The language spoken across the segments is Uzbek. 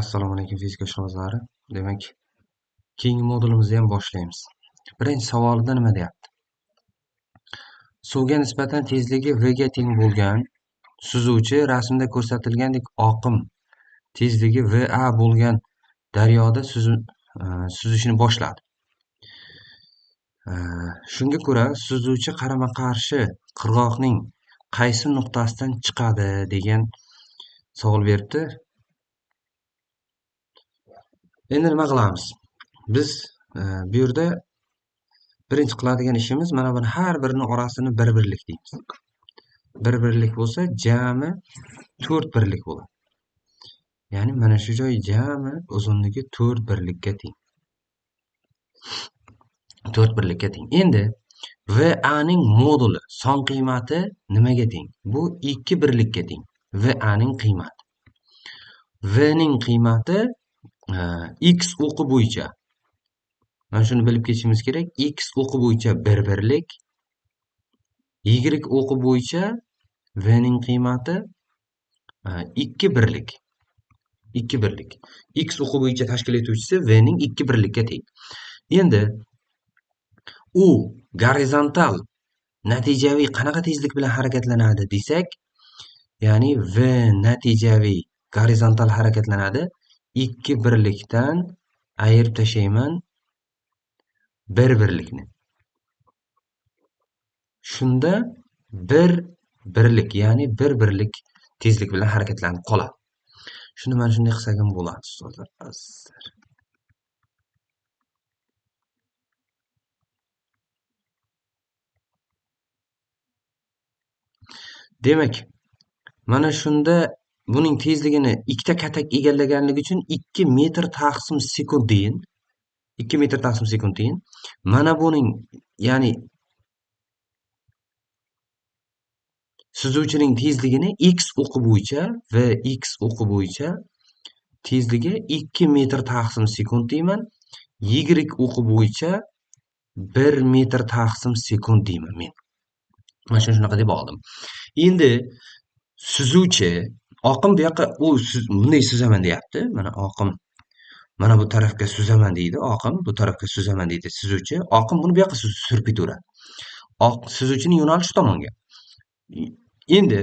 Assalomu alaykum fizika ishqibozlari. Demak, keyingi modulimizni ham boshlaymiz. Birinchi savolida nima deyapti? Suvga nisbatan tezligi v ga teng bo'lgan suzuvchi rasmda ko'rsatilgandek oqim tezligi va bo'lgan daryoda suzishni boshladi. Shunga ko'ra suzuvchi qarama-qarshi qirg'oqning qaysi nuqtasidan chiqadi degan savol beribdi. Endi nima qilamiz? Biz bu yerda birinchi qiladigan ishimiz mana buni har birini orasini bir birlik deymiz. Bir birlik bo'lsa jami 4 birlik bo'ladi. Ya'ni mana shu joy jami uzunligi 4 birlikka teng. 4 birlikka teng. Endi VA ning moduli son qiymati nimaga teng? Bu 2 birlikka teng. VA ning qiymati. V ning qiymati x o'qi bo'yicha. Mana shuni bilib ketishimiz kerak. X o'qi bo'yicha 1 birlik, Y o'qi bo'yicha V ning qiymati 2 birlik. 2 birlik. X o'qi bo'yicha tashkil etuvchisi V ning 2 birlikka teng. Endi u gorizontal natijaviy qanaqa tezlik bilan harakatlanadi desak, ya'ni V natijaviy gorizontal harakatlanadi. 2 birlikdan ayirib tashlayman 1 birlikni. Shunda 1 birlik, ya'ni 1 birlik tezlik bilan harakatlanib qoladi. Shuni mana shunday qilsak ham bo'ladi, ustozlar. Demak, mana shunda buning tezligini ikkita katak egallaganligi uchun 2 metr taqsim sekund deyin. 2 metr taqsim sekund deyin. Mana buning, ya'ni suzuvchining tezligini x o'qi bo'yicha va x o'qi bo'yicha tezligi 2 metr taqsim sekund deyman. Y o'qi bo'yicha 1 metr taqsim sekund deyman men. Mana shuni shunaqa deb oldim. Endi suzuvchi oqim bu yoqqa u bunday suzaman deyapti. Mana oqim mana bu tarafga suzaman deydi. Oqim bu tarafga suzaman deydi suzuvchi. Oqim buni bu yoqqa surib ketaveradi. Suzuvchining yo'nalishi shu tomonga. Endi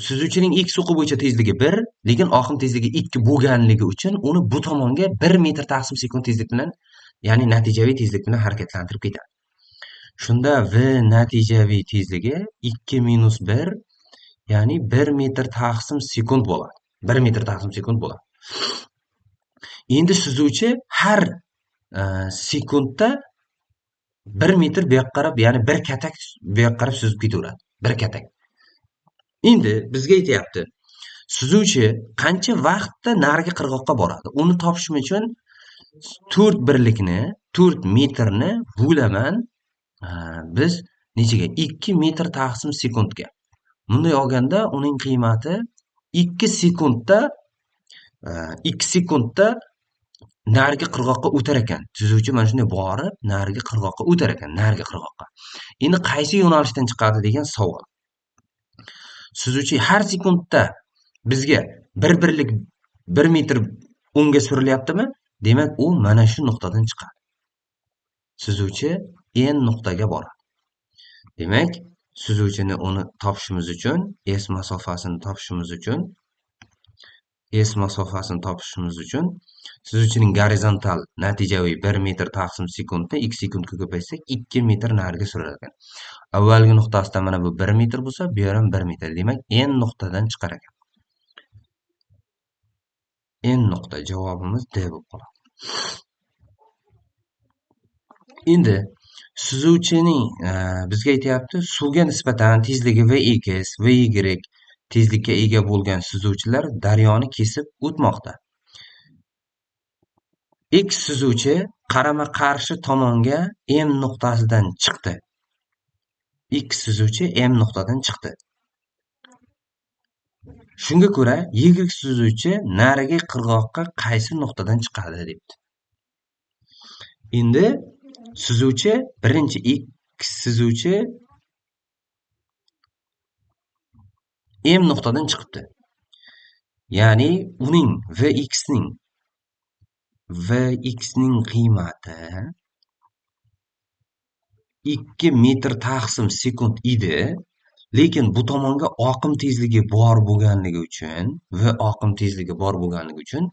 suzuvchining x o'qi bo'yicha tezligi 1, lekin oqim tezligi 2 bo'lganligi uchun uni bu tomonga 1 metr taqsim sekund tezlik bilan, ya'ni natijaviy tezlik bilan harakatlantirib ketadi. Shunda v natijaviy tezligi 2 minus 1, ya'ni 1 metr taqsim sekund bo'ladi. 1 metr taqsim sekund bo'ladi. Endi suzuvchi har sekundda 1 metr bu yoqqa qarab, ya'ni bir katak bu yoqqa qarab suzib ketaveradi. Bir katak. Endi bizga aytyapti, suzuvchi qancha vaqtda narigi qirg'oqqa boradi? Uni topishim uchun 4 birlikni, 4 metrni bo'laman biz nechaga? 2 metr taqsim sekundga. Bunday olganda uning qiymati 2 sekundda 2 sekundda narigi qirg'oqqa o'tar ekan. Suzuvchi mana shunday borib, narigi qirg'oqqa o'tar ekan, narigi qirg'oqqa. Endi qaysi yo'nalishdan chiqadi degan savol. Suzuvchi har sekundda bizga 1 birlik 1 metr o'ngga surilyaptimi? Demak, u mana shu nuqtadan chiqadi. Suzuvchi N nuqtaga boradi. Demak, suzuvchini uni topishimiz uchun S masofasini topishimiz uchun S masofasini topishimiz uchun suzuvchining gorizontal natijaviy 1 metr taqsim sekundni 2 sekundga ko'paytsak 2 metr nariga surar ekan. Avvalgi nuqtasidan mana bu 1 metr bo'lsa, bu yer ham 1 metr. Demak, N nuqtadan chiqar ekan. N nuqta javobimiz D bo'lib qoladi. Endi suzuvchining bizga aytyapti, suvga nisbatan tezligi Vx, Vy tezlikka ega bo'lgan suzuvchilar daryoni kesib o'tmoqda. X suzuvchi qarama-qarshi tomonga M nuqtasidan chiqdi. X suzuvchi M nuqtadan chiqdi. Shunga ko'ra Y suzuvchi narigi qirg'oqqa qaysi nuqtadan chiqadi debdi. Endi suzuvchi birinchi X suzuvchi M nuqtadan chiqibdi. Ya'ni uning Vx ning Vx ning qiymati 2 metr taqsim sekund edi, lekin bu tomonga oqim tezligi bor bo'lganligi uchun, v oqim tezligi bor bo'lganligi uchun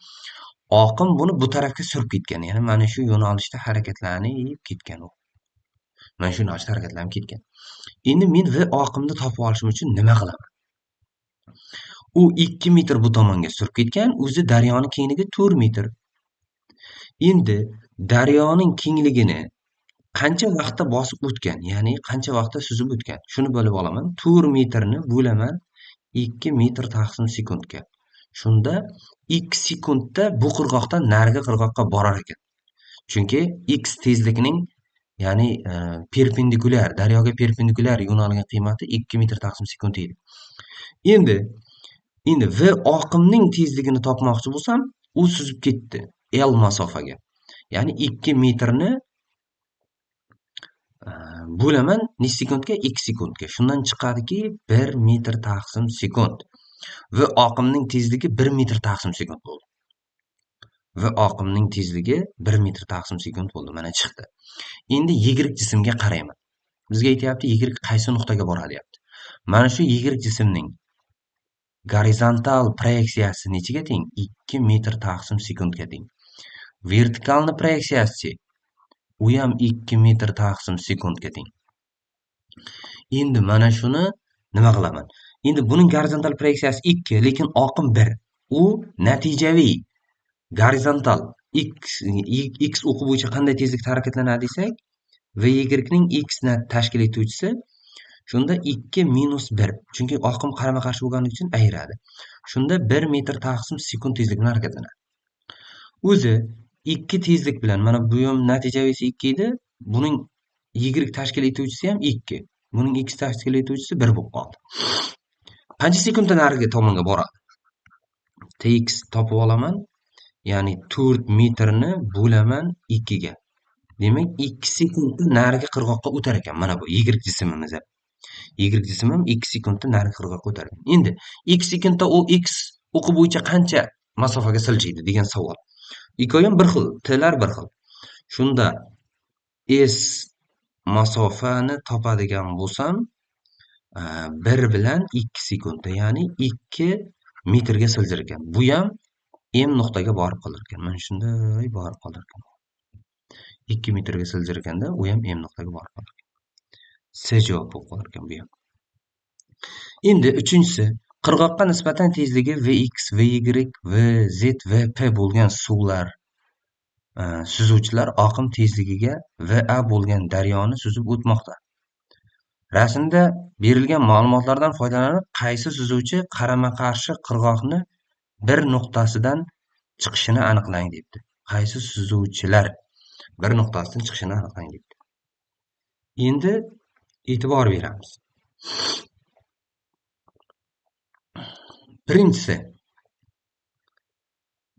oqim buni bu tarafga surib ketgan. Ya'ni mana shu yo'nalishda harakatlanib ketgan u. Mana shu yo'nalishda harakatlanib ketgan. Endi men v oqimni topib olishim uchun nima qilaman? U 2 metr bu tomonga surib ketgan, o'zi daryoning kengligi 4 metr. Endi daryoning kengligini qancha vaqtda bosib o'tgan, ya'ni qancha vaqtda suzib o'tgan, shuni bo'lib olaman. 4 metrni bo'laman 2 metr taqsim sekundga. Shunda 2 sekundda bu qirg'oqdan narigi qirg'oqqa borar ekan. Chunki x tezlikning, ya'ni perpendikulyar, daryoga perpendikulyar yo'nalgan qiymati 2 metr taqsim sekund edi. Endi v oqimning tezligini topmoqchi bo'lsam, u suzib ketdi L masofaga. Ya'ni 2 metrni bo'laman necha sekundga? 2 sekundga. Shundan chiqadiki 1 metr taqsim sekund. V oqimning tezligi 1 metr taqsim sekund bo'ldi. V oqimning tezligi 1 metr taqsim sekund bo'ldi. Mana chiqdi. Endi Y jismga qarayman. Bizga aytyapti Y qaysi nuqtaga boradi deyapti. Mana shu Y jismning gorizontal proyeksiyasi nechaga teng? 2 metr taqsim sekundga teng. Vertikalni proyeksiyasi u ham 2 metr taqsim sekundga teng. Endi mana shuni nima qilaman? Endi buning gorizontal proyeksiyasi 2, lekin oqim 1. U natijaviy gorizontal x o'qi bo'yicha qanday tezlikda harakatlanadi desak, vyning x ni tashkil etuvchisi shunda 2 minus 1. Chunki oqim qarama-qarshi bo'lgani uchun ayiradi. Shunda 1 metr taqsim sekund tezlik bilan harakatlanadi. O'zi 2 tezlik bilan, mana bu ham natijaviysi 2 edi, buning y tashkil etuvchisi ham 2. Buning x tashkil etuvchisi 1 bo'lib qoldi. Qancha sekundda narigi tomonga boradi? Tx topib olaman. Ya'ni 4 metrni bo'laman 2 ga. Demak, 2 sekundda narigi qirg'oqqa o'tar ekan. Mana bu y jismimiz. Y jismim 2 sekundda narigi qirg'oqqa o'tar ekan. Endi 2 sekundda u x o'qi bo'yicha qancha masofaga siljiydi degan savol. Ikkovi ham bir xil, t'lar bir xil. Shunda s masofani topadigan bo'lsam, 1 bilan 2 sekundda, ya'ni 2 metrga siljir ekan. Bu ham m nuqtaga borib qolar ekan. Mana shunday borib qolar ekan. 2 metrga siljir ekanda, u ham m nuqtaga borib qolar ekan. S javob bo'lib qolar ekan bu ham. Endi uchinchisi, qirg'oqqa nisbatan tezligi vx, vy, vz, vp bo'lgan suvlar suzuvchilar oqim tezligiga va bo'lgan daryoni suzib o'tmoqda. Rasmda berilgan ma'lumotlardan foydalanib, qaysi suzuvchi qarama-qarshi qirg'oqni bir nuqtasidan chiqishini aniqlang debdi. Qaysi suzuvchilar bir nuqtasidan chiqishini aniqlang debdi. Endi e'tibor beramiz. Birinchisi,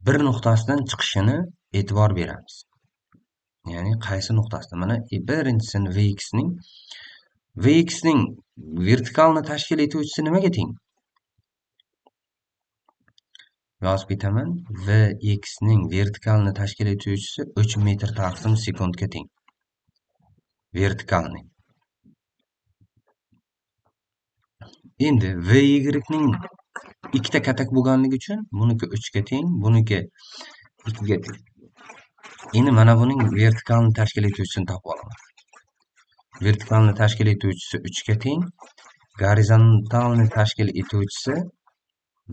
bir nuqtasidan chiqishini e'tibor beramiz. Ya'ni qaysi nuqtasida? Mana birinchisini vx ning vertikalni tashkil etuvchisi nimaga teng? Yozib ketaman. Vx ning vertikalni tashkil etuvchisi 3 metr taqsim sekundga teng. Vertikalni. Endi vy ning ikkita katak bo'lganligi uchun buniki 3 ga teng, buniki 2 ga teng. Endi mana buning vertikalni tashkil etuvchisini topib olaman. Vertikalni tashkil etuvchisi 3 ga teng, gorizontalni tashkil etuvchisi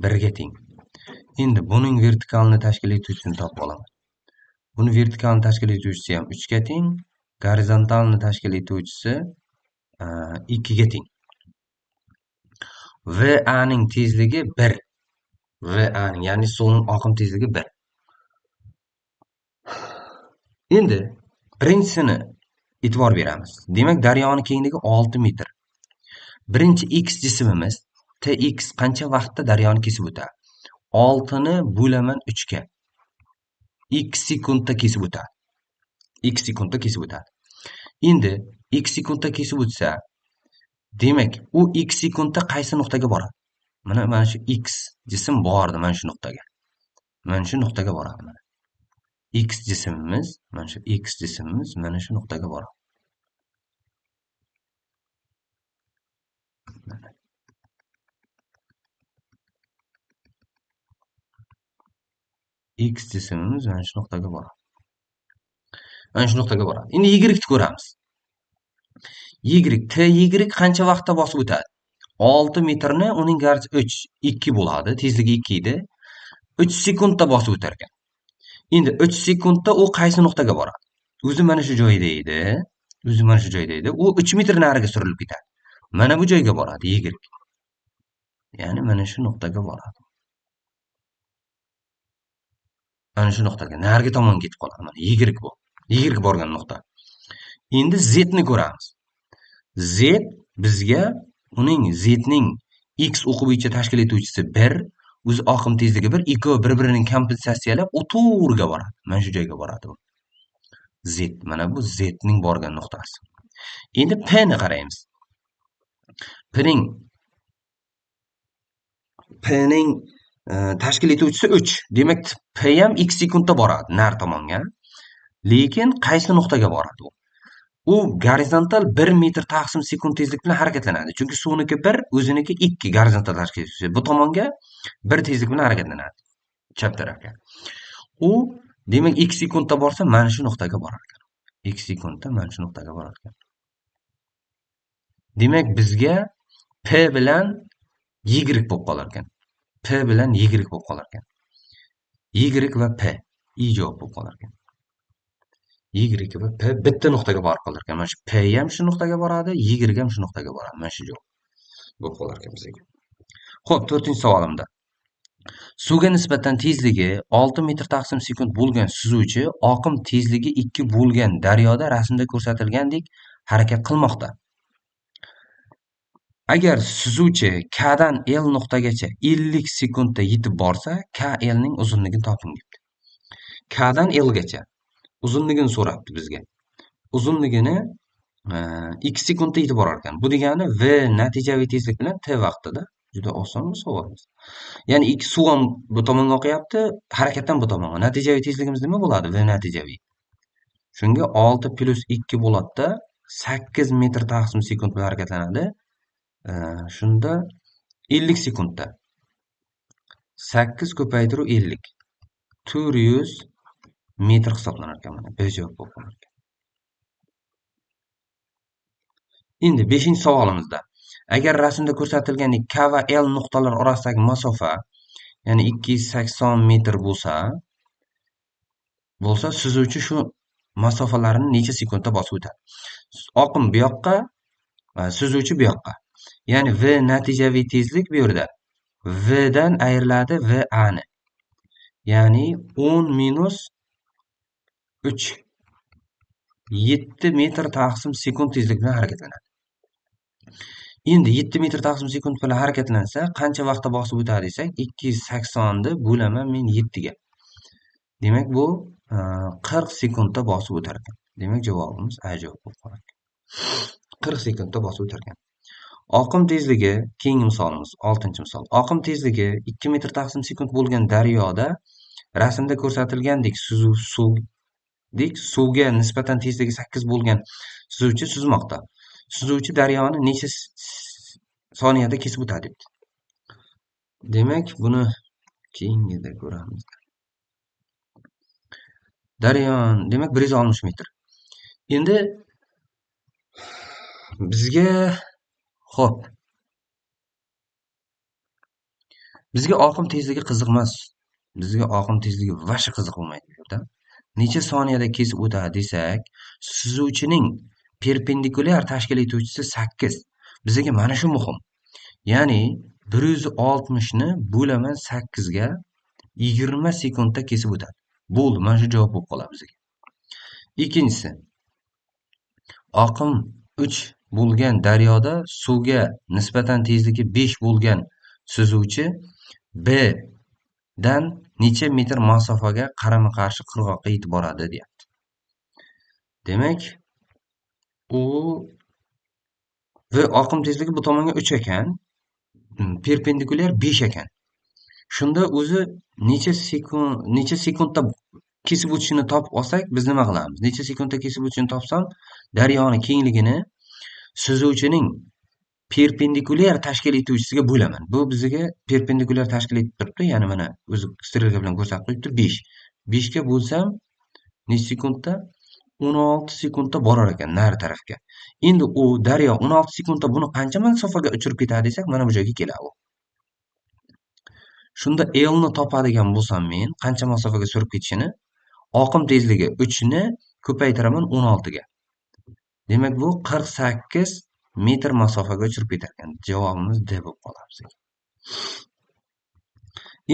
1 ga teng. Endi buning vertikalni tashkil etuvchisini topib olaman. Buni vertikalni tashkil etuvchisi ham 3 ga teng, gorizontalni tashkil etuvchisi 2 ga teng. VA ning tezligi 1. VA ning, ya'ni suvning oqim tezligi 1. Endi birinchisini e'tibor beramiz. Demak, daryoning kengligi 6 metr. Birinchi x jismimiz tx qancha vaqtda daryoni kesib o'tadi? 6 ni bo'laman 3 ga. X sekundda kesib o'tadi. X sekundda kesib o'tadi. Endi x sekundda kesib o'tsa, demak, u x sekundda qaysi nuqtaga boradi? Mana shu x jism bordi mana shu nuqtaga. Mana shu nuqtaga boradi mana. X jismimiz, mana shu X jismimiz mana shu nuqtaga boradi. X jismimiz mana shu nuqtaga boradi. Mana shu nuqtaga boradi. Endi Y ni ko'ramiz. Y, T Y qancha vaqtda bosib o'tadi? 6 metrni uning garchi 3, 2 bo'ladi, tezligi 2 edi. 3 sekundda bosib o'tar ekan. Endi 3 sekundda u qaysi nuqtaga boradi? O'zi mana shu joyda edi. O'zi mana shu joyda edi. U 3 metr nariga surilib ketadi. Mana bu joyga boradi Y. Ya'ni mana shu nuqtaga boradi. Mana shu nuqtaga, narigi tomonga ketib qoladi. Mana Y bu. Y borgan nuqta. Endi Z ni ko'ramiz. Z bizga uning Z ning X o'qi bo'yicha tashkil etuvchisi 1, o'zi oqim tezligi 1, ikkovi bir-birini kompensatsiyalab, u to'g'riga boradi. Mana shu joyga boradi bu. Z, mana bu Z ning borgan nuqtasi. Endi P ni qaraymiz. P ning tashkil etuvchisi 3. Demak, P ham x sekundda boradi nar tomonga. Lekin qaysi nuqtaga boradi u? U gorizontal 1 metr taqsim sekund tezlik bilan harakatlanadi. Chunki suvniki 1, o'ziniki 2 gorizontal tashkil etuvchisi. Bu tomonga 1 tezlik bilan harakatlanadi. Chap tarafga. U demak x sekundda borsa mana shu nuqtaga borar ekan. X sekundda mana shu nuqtaga borar ekan. Demak, bizga P bilan Y bo'lib qolar ekan. P bilan Y bo'lib qolar ekan. Y va P I javob bo'lib qolar ekan. Y va P bitta nuqtaga borib qolar ekan. Mana shu P ham shu nuqtaga boradi, Y ham shu nuqtaga boradi. Mana shu javob bo'lib qolar ekan bizga. Xo'p, 4-savolimda. Suvga nisbatan tezligi 6 metr taqsim sekund bo'lgan suzuvchi oqim tezligi 2 bo'lgan daryoda rasmda ko'rsatilgandek harakat qilmoqda. Agar suzuvchi K dan L nuqtagacha 50 sekundda yetib borsa, KL ning uzunligini toping debdi. K dan L gacha uzunligini so'rabdi bizga. Uzunligini 2 sekundda yetib borar ekan. Bu degani V natijaviy tezlik bilan T vaqtida. Juda oson bu savolimiz. Ya'ni 2 suv ham bu tomonga oqyapti, harakatdan bu tomonga. Natijaviy tezligimiz nima bo'ladi? V natijaviy. Shunga 6 plus 2 bo'ladi-da, 8 metr taqsim sekund bilan harakatlanadi. Shunda 50 sekundda 8 ko'paytiruv 50 400 metr hisoblanar ekan. Mana B javob bo'lib qolar ekan. Endi 5-savolimizda agar rasmda ko'rsatilgandek K va L nuqtalar orasidagi masofa, ya'ni 280 metr bo'lsa, suzuvchi shu masofalarni necha sekundda bosib o'tadi? Oqim bu yoqqa, suzuvchi bu yoqqa. Ya'ni V natijaviy tezlik bu yerda V dan ayriladi V A ni. Ya'ni 10 minus 3 7 metr taqsim sekund tezlik bilan harakatlanadi. Endi 7 metr taqsim sekund bilan harakatlansa, qancha vaqtda bosib o'tadi desak, 280 ni bo'laman men 7 ga. Demak, bu 40 sekundda bosib o'tar ekan. Demak, javobimiz A javob bo'lib qolar ekan. 40 sekundda bosib o'tar ekan. Oqim tezligi, keyingi misolimiz, 6-misol. Oqim tezligi 2 metr taqsim sekund bo'lgan daryoda rasmda ko'rsatilgandek suvga nisbatan tezligi 8 bo'lgan suzuvchi suzmoqda. Suzuvchi daryoni necha soniyada kesib o'tadi debdi. Demak, buni keyingida ko'ramiz. Daryon, demak 160 metr. Endi bizga xo'p. Bizga oqim tezligi qiziq emas. Bizga oqim tezligi vashi qiziq bo'lmaydi bu yerda. Necha soniyada kesib o'tadi desak, suzuvchining perpendikulyar tashkil etuvchisi 8. Bizga mana shu muhim. Ya'ni 160 ni bo'laman 8 ga 20 sekundda kesib o'tadi. Bo'ldi, mana shu javob bo'lib qoladi bizga. Ikkinchisi, oqim 3 bo'lgan daryoda suvga nisbatan tezligi 5 bo'lgan suzuvchi B dan necha metr masofaga qarama-qarshi qirg'oqqa yetib boradi deyapti. Demak, u V oqim tezligi bu tomonga 3 ekan, perpendikulyar 5 ekan. Shunda o'zi necha sekundda kesib o'tishini topib olsak, biz nima qilamiz? Necha sekundda kesib o'tishini topsam, daryoni kengligini suzuvchining perpendikulyar tashkil etuvchisiga bo'laman. Bu bizga perpendikulyar tashkil etib turibdi, ya'ni mana o'zi strelka bilan ko'rsatib qo'yibdi 5. 5 ga bo'lsam necha sekundda? 16 sekundda borar ekan nari tarafga. Endi u daryo 16 sekundda buni qancha masofaga uchirib ketadi desak, mana bu joyga keladi u. Shunda L ni topadigan bo'lsam men qancha masofaga surib ketishini, oqim tezligi 3 ni ko'paytiraman 16 ga. Demak, bu 48 metr masofaga uchirib ketar ekan. Javobimiz D bo'lib qoladi.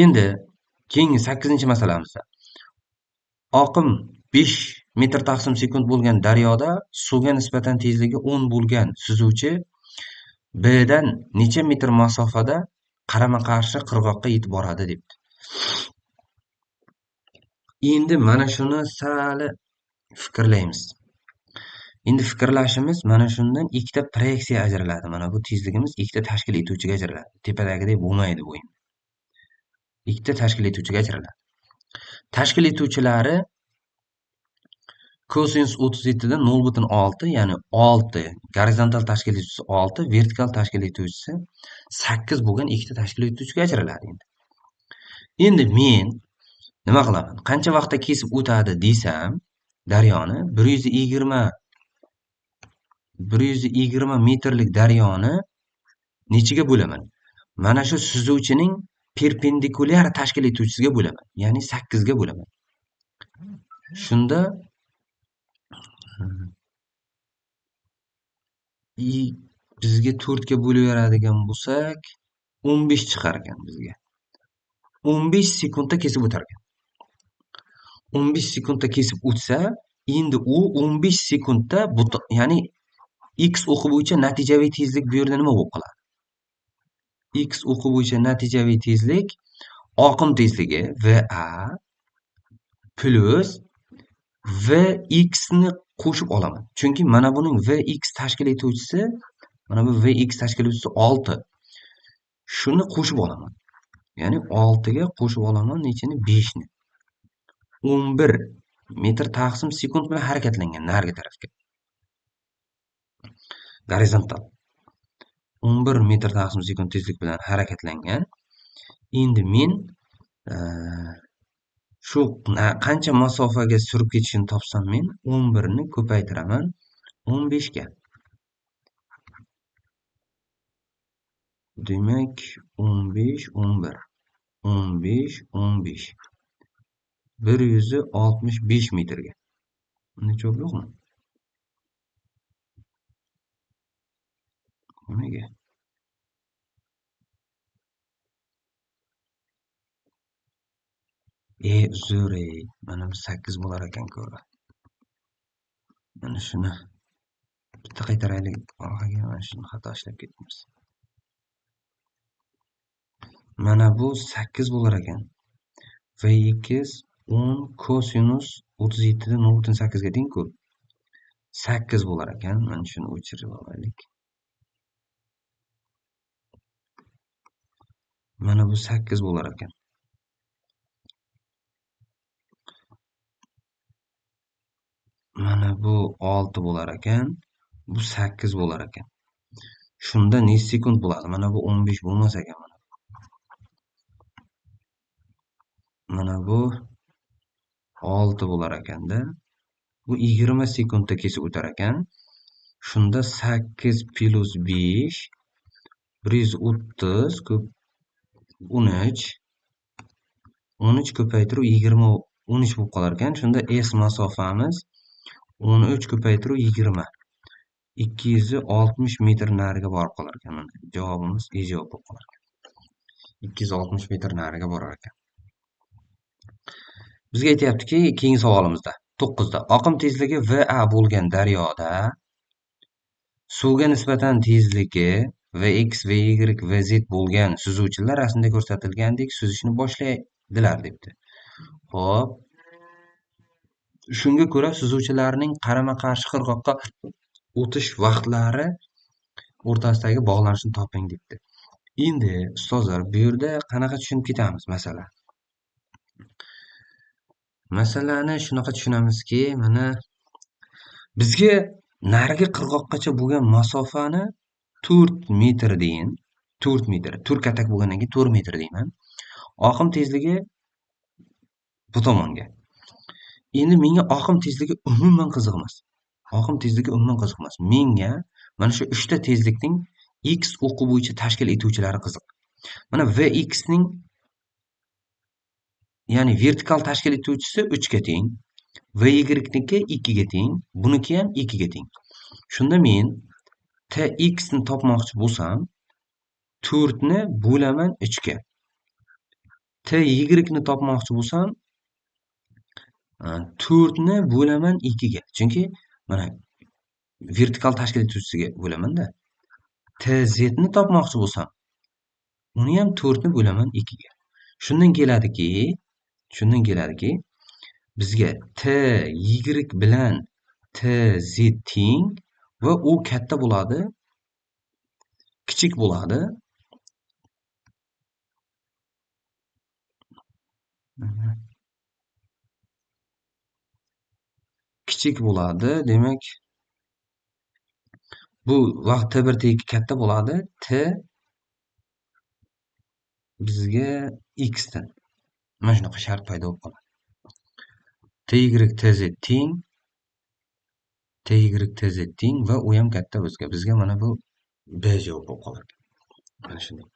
Endi keyingi 8-masalamizda oqim 5 metr taqsim sekund bo'lgan daryoda suvga nisbatan tezligi 10 bo'lgan suzuvchi B dan necha metr masofada qarama-qarshi qirg'oqqa yetib boradi debdi. Endi mana shuni sal fikrlaymiz. Endi fikrlashimiz mana shundan ikkita proyeksiya ajraladi. Mana bu tezligimiz ikkita tashkil etuvchiga ajraladi. Tepadagidek bo'lmaydi bu endi. Ikkita tashkil etuvchiga ajraladi. Tashkil etuvchilari kosinus 37 dan 0.6, ya'ni 6 gorizontal tashkil etuvchisi 6, vertikal tashkil etuvchisi 8 bo'lgan ikkita tashkil etuvchiga ajraladi endi. Endi men nima qilaman? Qancha vaqtda kesib o'tadi desam, daryoni 120 metrlik daryoni nechiga bo'laman? Mana shu suzuvchining perpendikulyar tashkil etuvchisiga bo'laman, ya'ni 8 ga bo'laman. Shunda bizga 4 ga bo'lib beradigan bo'lsak, 15 chiqar ekan bizga. 15 sekundda kesib o'tar ekan. 15 sekundda kesib o'tsa, endi u 15 sekundda ya'ni x o'qi bo'yicha natijaviy tezlik bu yerda nima bo'lib qoladi? X o'qi bo'yicha natijaviy tezlik oqim tezligi VA plus VX ni qo'shib olaman. Chunki mana buning VX tashkil etuvchisi, mana bu VX tashkil etuvchisi 6. Shuni qo'shib olaman. Ya'ni 6 ga qo'shib olaman nechini? 5 ni. 11 metr taqsim sekund bilan harakatlangan narigi tarafga. Gorizontal. 11 metr taqsim sekund tezlik bilan harakatlangan. Endi men shu qancha masofaga surib ketishini topsam, men 11 ni ko'paytiraman 15 ga. Demak, 15, 11. 15, 15. 165 metrga. Unda javob yo'qmi? Nimaga? Uzr, mana bu 8 bo'lar ekan ko'ra. Mana shuni bitta qaytaraylik orqaga, mana shuni xato ishlab ketibmiz. Mana bu 8 bo'lar ekan. Vx 10 kosinus 37 dan 0.8 ga teng-ku. 8 bo'lar ekan. Mana shuni o'chirib olaylik. Mana bu 8 bo'lar ekan. Mana bu 6 bo'lar ekan. Bu 8 bo'lar ekan. Shunda necha sekund bo'ladi? Mana bu 15 bo'lmas ekan mana. Mana bu 6 bo'lar ekanda. Bu 20 sekundda kesib o'tar ekan. Shunda 8 plus 5 130 ko'p 13 13 ko'paytirib 20 13 bo'lib qolar ekan. Shunda S masofamiz 13 ko'paytirib 20 260 metr nariga borib qolar ekan. Mana javobimiz E javob bo'lib qolar ekan. 260 metr nariga borar ekan. Bizga aytayaptiki, keyingi savolimizda 9da oqim tezligi VA bo'lgan daryoda suvga nisbatan tezligi Vx, Vy, Vz bo'lgan suzuvchilar rasmda ko'rsatilgandek suzishni boshlaydilar debdi. Xo'p. Shunga ko'ra suzuvchilarning qarama-qarshi qirg'oqqa o'tish vaqtlari o'rtasidagi bog'lanishni toping debdi. Endi ustozlar, bu yerda qanaqa tushunib ketamiz masalan? Masalani shunaqa tushunamizki, mana bizga narigi qirg'oqqacha bo'lgan masofani 4 metr deyin, 4 metr, 4 katak bo'lgandan keyin 4 metr deyman. Oqim tezligi bu tomonga. Endi menga oqim tezligi umuman qiziq emas. Oqim tezligi umuman qiziq emas. Menga mana shu 3 ta tezlikning x o'qi bo'yicha tashkil etuvchilari qiziq. Mana vx ning, ya'ni vertikal tashkil etuvchisi 3 ga teng, vy niki 2 ga teng, buniki ham 2 ga teng. Shunda men tx ni topmoqchi bo'lsam, 4 ni bo'laman 3 ga. Ty ni topmoqchi bo'lsam, 4 ni bo'laman 2 ga. Chunki mana vertikal tashkil etuvchisiga bo'laman-da. Tz ni topmoqchi bo'lsam, uni ham 4 ni bo'laman 2 ga. Shundan keladiki, bizga ty bilan tz teng va u katta bo'ladi, kichik bo'ladi. Kichik bo'ladi, demak bu vaqt t1 t2 katta bo'ladi, t bizga x dan. Mana shunaqa shart paydo bo'lib qoladi. Ty tz teng, ty tz teng va u ham katta bizga. Bizga mana bu b javob bo'lib qoladi. Mana shunday.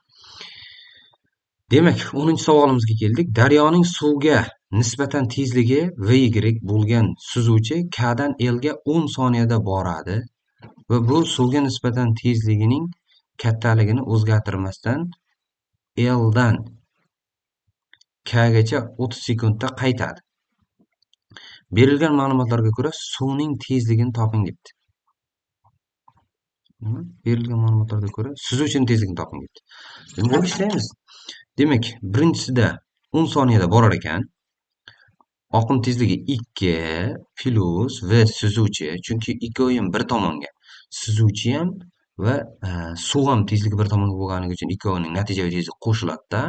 Demak, 10-savolimizga keldik. Daryoning suvga nisbatan tezligi vy bo'lgan suzuvchi k dan l ga 10 soniyada boradi va bu suvga nisbatan tezligining kattaligini o'zgartirmasdan l dan k gacha 30 sekundda qaytadi. Berilgan ma'lumotlarga ko'ra suvning tezligini toping debdi. Berilgan ma'lumotlarga ko'ra suzuvchining tezligini toping debdi. Endi ishlaymiz. Demak, birinchisida 10 soniyada borar ekan. Oqim tezligi 2 plus v suzuvchi, chunki ikkovi ham bir tomonga. Suzuvchi ham va suv ham tezligi bir tomonga bo'lganligi uchun ikkovining natijaviy tezligi qo'shiladi-da.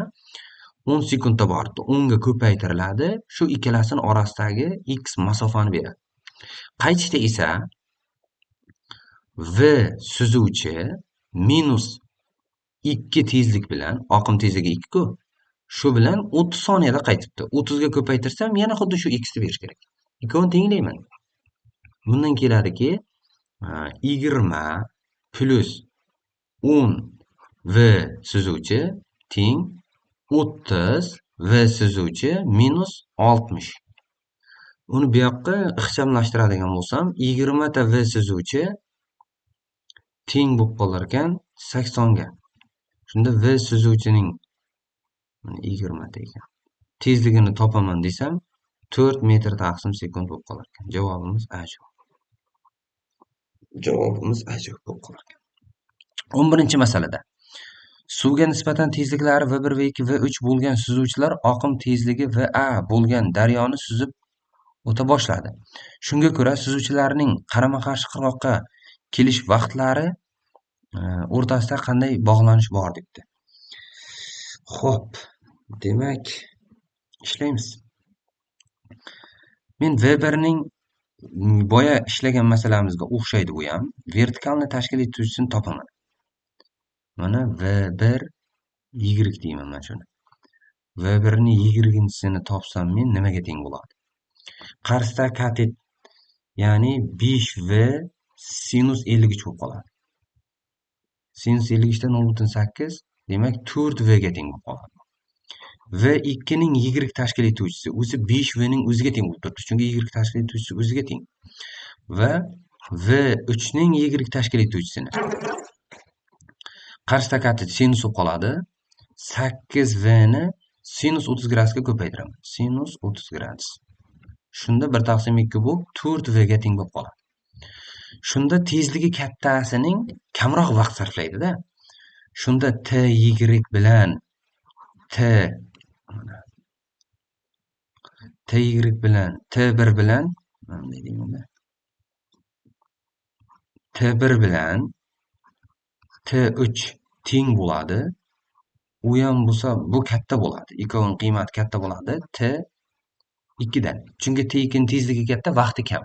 10 sekundda bordi. 10 ga ko'paytiriladi. Shu ikkalasining orasidagi x masofani beradi. Qaytishda esa v suzuvchi minus 2 tezlik bilan, oqim tezligi 2 ku, shu bilan 30 soniyada qaytibdi. 30 ga ko'paytirsam yana xuddi shu x ni berish kerak. Ikkovini tenglayman. Bundan keladiki, 20 plus 10 v suzuvchi teng 30 v suzuvchi minus 60. Uni bu yoqqa ixchamlashtiradigan bo'lsam, 20 ta v suzuvchi teng bo'lib qolar ekan 80 ga. Shunda v suzuvchining 20 ta ekan. Tezligini topaman desam, 4 metr taqsim sekund bo'lib qolar ekan. Javobimiz A javob. Javobimiz A javob bo'lib qolar ekan. 11-masalada suvga nisbatan tezliklari v1, v2, v3 bo'lgan suzuvchilar oqim tezligi va bo'lgan daryoni suzib o'ta boshladi. Shunga ko'ra suzuvchilarning qarama-qarshi qirg'oqqa kelish vaqtlari o'rtasida qanday bog'lanish bor debdi. Xo'p, demak, ishlaymiz. Men v1 ning boya ishlagan masalamizga o'xshaydi bu ham. Vertikalni tashkil etuvchisini topaman. Mana v1 y deyman mana shuni. V1 ning y-sini topsam men nimaga teng bo'ladi? Qarshisida katet, ya'ni 5v sinus 53 bo'lib qoladi. Sinus 53 dan 0.8, demak 4v ga teng bo'lib qoladi. V2 ning y tashkil etuvchisi o'zi 5v ning o'ziga teng bo'lib turibdi, chunki y tashkil etuvchisi o'ziga teng. Va V3 ning y tashkil etuvchisini qarshisida katet sinus bo'lib qoladi. 8v ni sinus 30 gradusga ko'paytiraman. Sinus 30 gradus. Shunda 1/2 bo'lib 4v ga teng bo'lib qoladi. Shunda tezligi kattasining kamroq vaqt sarflaydi-da. Shunda ty bilan t bilan t1 bilan t1 bilan t3 teng bo'ladi. U ham bo'lsa bu katta bo'ladi. Ikkovining qiymati katta bo'ladi. T 2 dan. Chunki T2 ning tezligi katta, vaqti kam.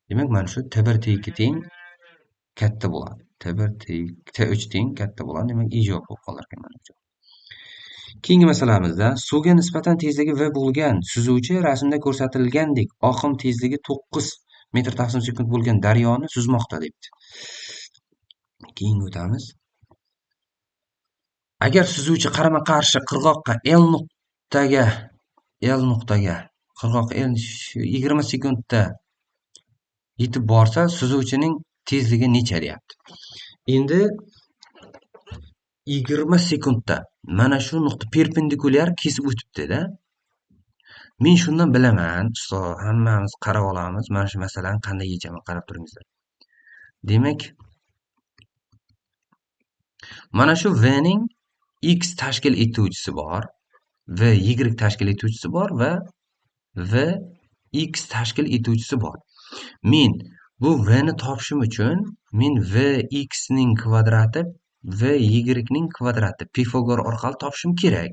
Demak, mana shu T1 T2 teng katta bo'ladi. T1 T3 teng katta bo'ladi. Demak, E javob bo'lib qolar ekan mana bu. Keyingi masalamizda suvga nisbatan tezligi v bo'lgan suzuvchi rasmda ko'rsatilgandek oqim tezligi 9 metr taqsim sekund bo'lgan daryoni suzmoqda debdi. Keyin o'tamiz. Agar suzuvchi qarama-qarshi qirg'oqqa L nuqtaga qirg'oq L 20 sekundda yetib borsa, suzuvchining tezligi necha deyapti. Endi 20 sekundda mana shu nuqta perpendikulyar kesib o'tibdi-da. Men shundan bilaman, ustoz, hammamiz qarab olamiz. Mana shu masalani qanday yechaman, qarab turingizlar. Demak, mana shu V ning x tashkil etuvchisi bor, V y tashkil etuvchisi bor va V x tashkil etuvchisi bor. Men bu V ni topishim uchun men V x ning kvadrati V y ning kvadrati Pifagor orqali topishim kerak.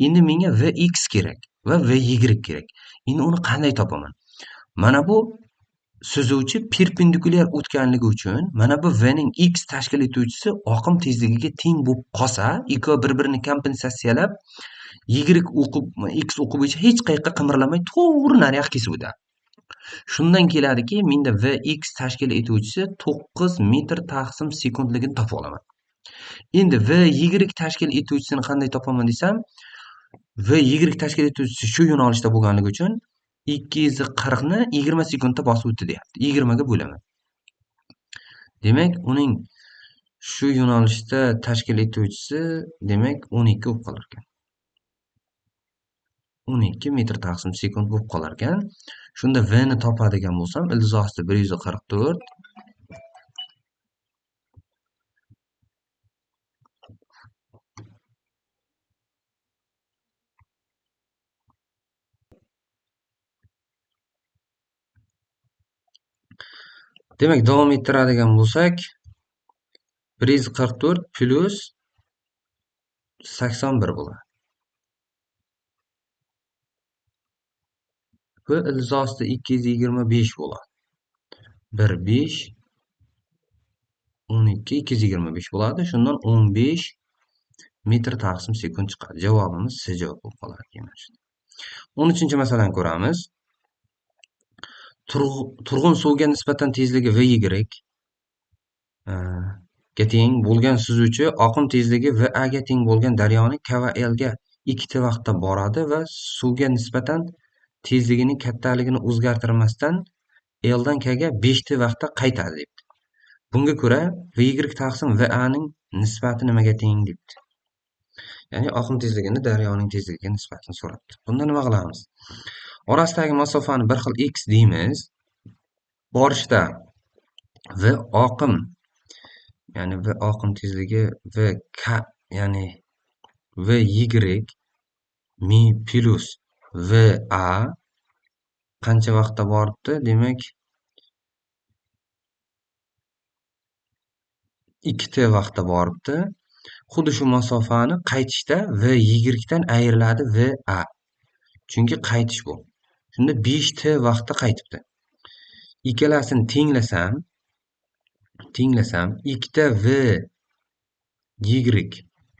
Endi menga V x kerak va V y kerak. Endi uni qanday topaman? Mana bu suzuvchi perpendikulyar o'tganligi uchun mana bu V ning x tashkil etuvchisi oqim tezligiga teng bo'lib qolsa, ikkovi bir-birini kompensatsiyalab, y o'qib x o'qi bo'yicha hech qayerga qimirlamay to'g'ri nariyoqqa kesib o'tadi. Shundan keladiki, menda V x tashkil etuvchisi 9 metr taqsim sekundligini topib olaman. Endi V y tashkil etuvchisini qanday topaman desam, V y tashkil etuvchisi shu yo'nalishda bo'lganligi uchun 240 ni 20 sekundda bosib o'tdi deyapti. 20 ga bo'laman. Demak, uning shu yo'nalishda tashkil etuvchisi demak 12 bo'lib qolar ekan. 12 metr taqsim sekund bo'lib qolar ekan. Shunda V ni topadigan bo'lsam, ildiz osti 144 Demak, davom ettiradigan bo'lsak, 144 plus 81 bo'ladi. Bu ildiz osti 225 bo'ladi. 1 5 12 225 bo'ladi. Shundan 15 metr taqsim sekund chiqadi. Javobimiz C javob bo'lib qolar ekan. 13-masalani ko'ramiz. Turg'un suvga nisbatan tezligi v y ga teng bo'lgan suzuvchi oqim tezligi v a ga teng bo'lgan daryoni K va L ga 2 vaqtda boradi va suvga nisbatan tezligining kattaligini o'zgartirmasdan L dan K ga 5 vaqtda qaytadi debdi. Bunga ko'ra v y taqsim v a ning nisbati nimaga teng debdi. Ya'ni oqim tezligini daryoning tezligiga nisbatini so'rabdi. Bunda nima qilamiz? Orasidagi masofani bir xil x deymiz. Borishda v oqim, ya'ni v oqim tezligi v k, ya'ni v y mi plus v a qancha vaqtda boribdi? Demak, 2t vaqtda boribdi. Xuddi shu masofani qaytishda v y dan ayriladi v a. Chunki qaytish bu. Shunda 5t vaqtda qaytibdi. Ikkalasini tenglasam 2ta v y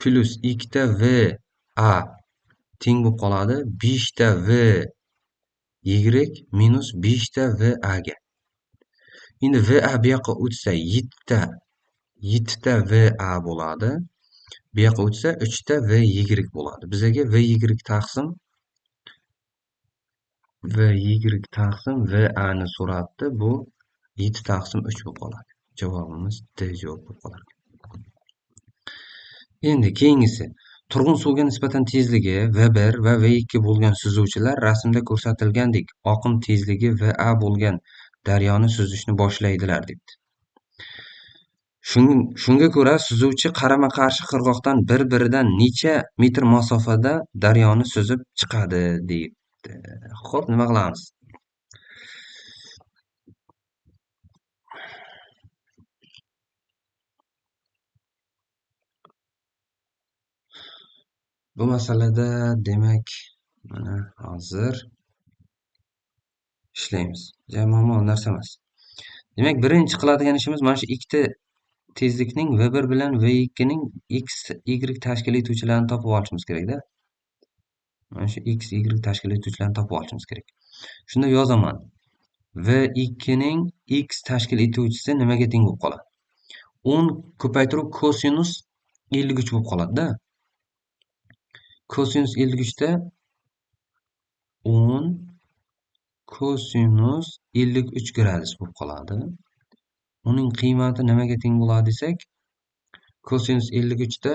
plus 2ta v a teng bo'lib qoladi 5ta v y minus 5ta v a ga. Endi v a bu yoqqa o'tsa 7ta v a bo'ladi. Bu yoqqa o'tsa 3ta v y bo'ladi. Bizga v y taqsim v y taqsim v a ni so'rabdi. Bu 7 taqsim 3 bo'lib qoladi. Javobimiz D javob bo'lib qoladi. Endi keyingisi, turg'un suvga nisbatan tezligi V1 va V2 bo'lgan suzuvchilar rasmda ko'rsatilgandek oqim tezligi VA bo'lgan daryoni suzishni boshlaydilar debdi. Shunga ko'ra suzuvchi qarama-qarshi qirg'oqdan bir-biridan necha metr masofada daryoni suzib chiqadi debdi. Xo'p, nima qilamiz? Bu masalada demak, mana hozir Ishlaymiz. Ja muammo narsa emas. Demak, birinchi qiladigan ishimiz mana shu ikkita tezlikning V1 bilan V2 ning x, y tashkil etuvchilarini topib olishimiz kerak-da. Mana shu x, y tashkil etuvchilarni topib olishimiz kerak. Shunda yozaman. V2 ning x tashkil etuvchisi nimaga teng bo'lib qoladi? 10 ko'paytirib kosinus 53 bo'lib qoladi-da. Kosinus 53 da 10 kosinus 53 gradus bo'lib qoladi. Uning qiymati nimaga teng bo'ladi desak, kosinus 53 da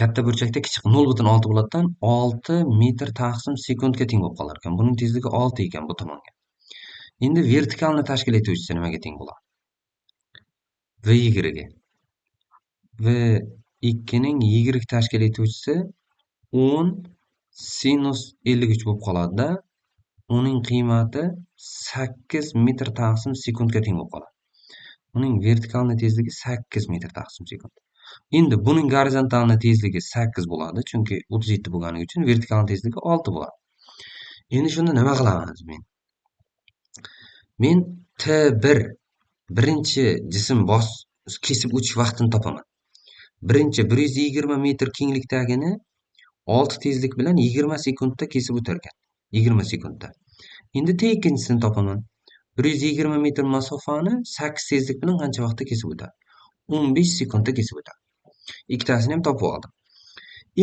katta burchakda kichik 0,6 bo'ladidan 6 metr taqsim sekundga teng bo'lib qolar ekan. Buning tezligi 6 ekan bu tomonga. Endi vertikalni tashkil etuvchisi nimaga teng bo'ladi? VY ga. V2 ning Y tashkil etuvchisi 10 sinus 53 bo'lib qoladi-da. Uning qiymati 8 metr taqsim sekundga teng bo'lib qoladi. Uning vertikalni tezligi 8 metr taqsim sekund. Endi buning gorizontalni tezligi 8 bo'ladi, chunki 37 bo'lgani uchun vertikal tezligi 6 bo'ladi. Endi shunda nima qilamiz men? Men T1 birinchi jism kesib o'tish vaqtini topaman. Birinchi 120 metr kenglikdagini 6 tezlik bilan 20 sekundda kesib o'tar ekan. 20 sekundda. Endi T2-chisini topaman. 120 metr masofani 8 tezlik bilan qancha vaqtda kesib o'tadi? 15 sekundda kesib o'tadi. Ikkitasini ham topib oldim.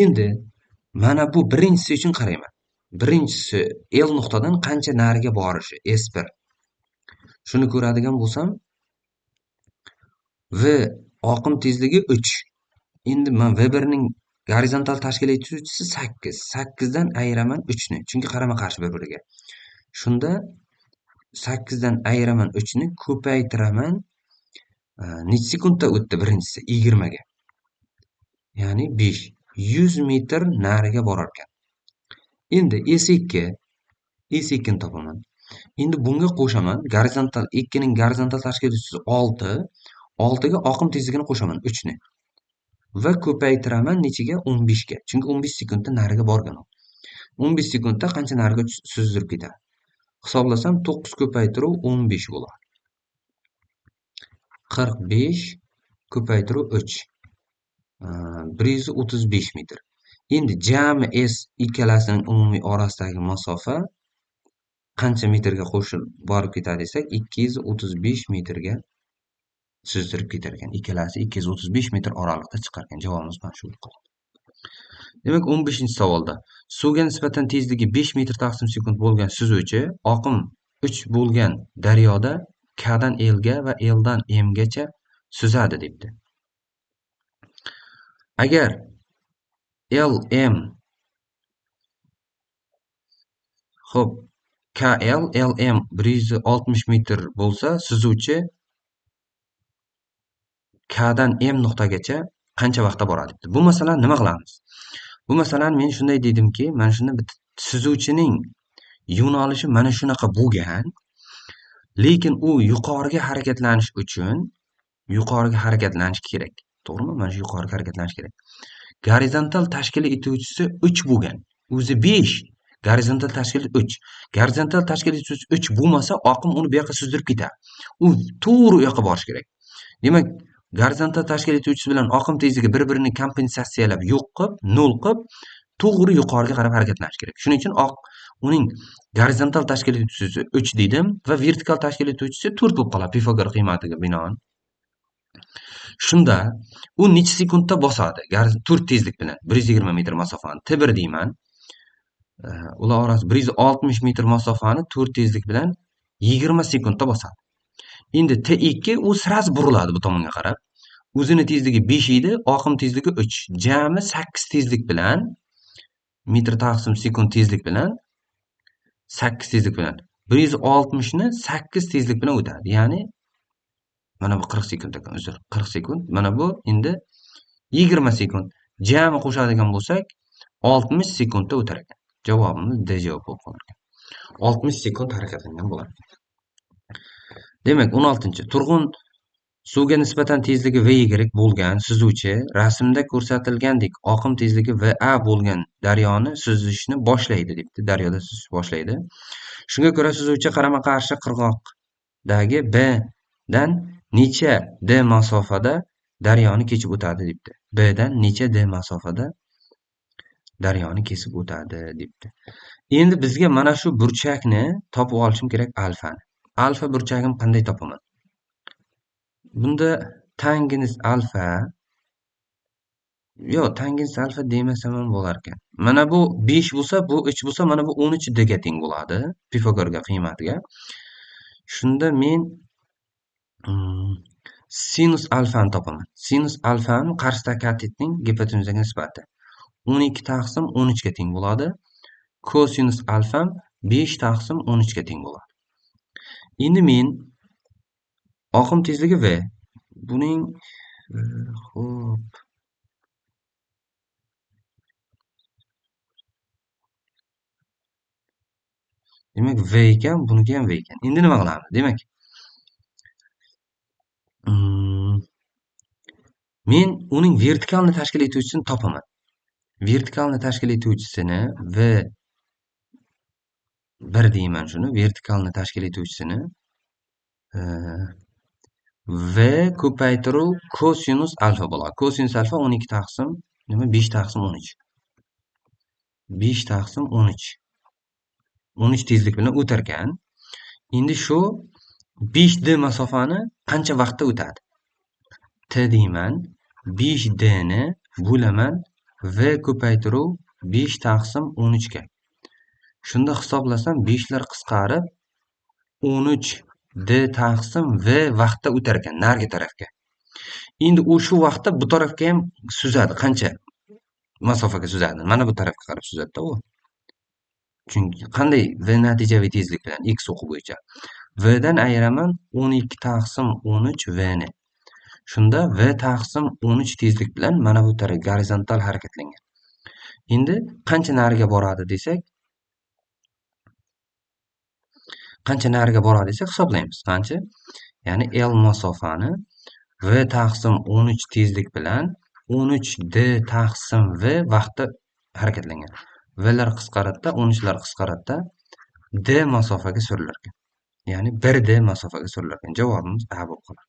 Endi mana bu birinchisi uchun qarayman. Birinchisi L nuqtadan qancha nariga borishi, S1. Shuni ko'radigan bo'lsam, V oqim tezligi 3. Endi men V1 ning gorizontal tashkil etuvchisi 8. 8 dan ayiraman 3 ni, chunki qarama-qarshi bir-biriga. Shunda 8 dan ayiraman 3 ni, ko'paytiraman. Necha sekundda o'tdi birinchisi? 20 ga. Ya'ni 5. 100 metr nariga borar ekan. Endi S2, S2 ni topaman. Endi bunga qo'shaman. Gorizontal 2 ning gorizontal tashkil etuvchisi 6. 6 ga oqim tezligini qo'shaman 3 ni. Va ko'paytiraman nechaga? 15 ga. Chunki 15 sekundda nariga borgan u. 15 sekundda qancha nariga suzdirib ketadi? Hisoblasam 9 ko'paytiruv 15 bo'ladi. 45 ko'paytiruv 3. 135 metr. Endi jami S ikkalasining umumiy orasidagi masofa qancha metrga qo'shilib borib ketadi desak, 235 metrga suzdirib ketar ekan. Ikkalasi 235 metr oraliqda chiqar ekan. Javobimiz mana shu bo'lib qoladi. Demak, 15-savolda suvga nisbatan tezligi 5 metr taqsim sekund bo'lgan suzuvchi oqim 3 bo'lgan daryoda K dan L ga va L dan M gacha suzadi debdi. Agar L M xo'p, KL LM 160 metr bo'lsa, suzuvchi K dan M nuqtagacha qancha vaqtda boradi debdi. Bu masalani nima qilamiz? Bu masalani men shunday dedimki, mana shunda bitta suzuvchining yo'nalishi mana shunaqa bo'lgan, lekin u yuqoriga harakatlanish uchun yuqoriga harakatlanish kerak. To'g'rimi? Mana shu yuqoriga harakatlanish kerak. Gorizontal tashkil etuvchisi 3 bo'lgan. O'zi 5. Gorizontal tashkil 3. Gorizontal tashkil etuvchisi 3 bo'lmasa, oqim uni bu yoqqa suzdirib ketadi. U to'g'ri u yoqqa borish kerak. Demak, gorizontal tashkil etuvchisi bilan oqim tezligi bir-birini kompensatsiyalab yo'q qilib, nol qilib, to'g'ri yuqoriga qarab harakatlanish kerak. Shuning uchun uning gorizontal tashkil etuvchisi 3 dedim va vertikal tashkil etuvchisi 4 bo'lib qoladi Pifagor qiymatiga binoan. Shunda u necha sekundda bosadi? 4 tezlik bilan 120 metr masofani T1 deyman. Ular orasi 160 metr masofani 4 tezlik bilan 20 sekundda bosadi. Endi T2 u sraz buriladi bu tomonga qarab. O'zini tezligi 5 edi, oqim tezligi 3. Jami 8 tezlik bilan metr taqsim sekund tezlik bilan 8 tezlik bilan 160 ni 8 tezlik bilan o'tadi. Ya'ni mana bu 40 sekund ekan, uzr, 40 sekund. Mana bu endi 20 sekund. Jami qo'shadigan bo'lsak 60 sekundda o'tar ekan. Javobimiz D javob bo'lib qolar ekan. 60 sekund harakatlangan bo'lar ekan. Demak, 16-turg'un Suvga nisbatan tezligi VY bo'lgan suzuvchi rasmda ko'rsatilgandek oqim tezligi VA bo'lgan daryoni suzishni boshlaydi debdi. Daryoda suzish boshlaydi. Shunga ko'ra suzuvchi qarama-qarshi qirg'oqdagi B dan necha D masofada daryoni kechib o'tadi debdi. B dan necha D masofada daryoni kesib o'tadi debdi. Endi bizga mana shu burchakni topib olishim kerak, alfani. Alfa burchagim qanday topaman? Bunda tangens alfa, yo'q, tangens alfa demasam ham bo'lar ekan. Mana bu 5 bo'lsa, bu 3 bo'lsa, mana bu 13 d ga teng bo'ladi Pifagorga qiymatiga. Shunda men sinus alfani topaman. Sinus alfani qarshidagi katetning gipotenuzaga nisbati 12 taqsim 13 ga teng bo'ladi. Kosinus alfam 5 taqsim 13 ga teng bo'ladi. Endi men oqim tezligi v. Buning xo'p. Demak, v ekan, buniki ham v ekan. Endi nima qilamiz? Demak, men uning vertikalni tashkil etuvchisini topaman. Vertikalni tashkil etuvchisini v 1 deyman shuni, vertikalni tashkil etuvchisini v ko'paytiruv kosinus alfa bo'ladi. Kosinus alfa 12 taqsim nima 5 taqsim 13. 5 taqsim 13. 13 tezlik bilan o'tar ekan. Endi shu 5D masofani qancha vaqtda o'tadi? T deyman. 5D ni bo'laman v ko'paytiruv 5 taqsim 13 ga. Shunda hisoblasam 5 lar qisqarib 13 D taqsim v vaqtda o'tar ekan narigi tarafga. Endi u shu vaqtda bu tarafga ham suzadi. Qancha masofaga suzadi? Mana bu tarafga qarab suzadi-da u. Chunki qanday v natijaviy tezlik bilan x o'qi bo'yicha v dan ayiraman 12 taqsim 13 v ni. Shunda v taqsim 13 tezlik bilan mana bu taraf gorizontal harakatlangan. Endi qancha nariga boradi desak, qancha nariga boradi desak hisoblaymiz. Qancha? Ya'ni L masofani v taqsim 13 tezlik bilan 13 D taqsim v vaqtda harakatlangan. V lar qisqaradida, 13 lar qisqaradida D masofaga surilar ekan. Ya'ni 1 D masofaga surilar ekan. Javobimiz A bo'lib qoladi.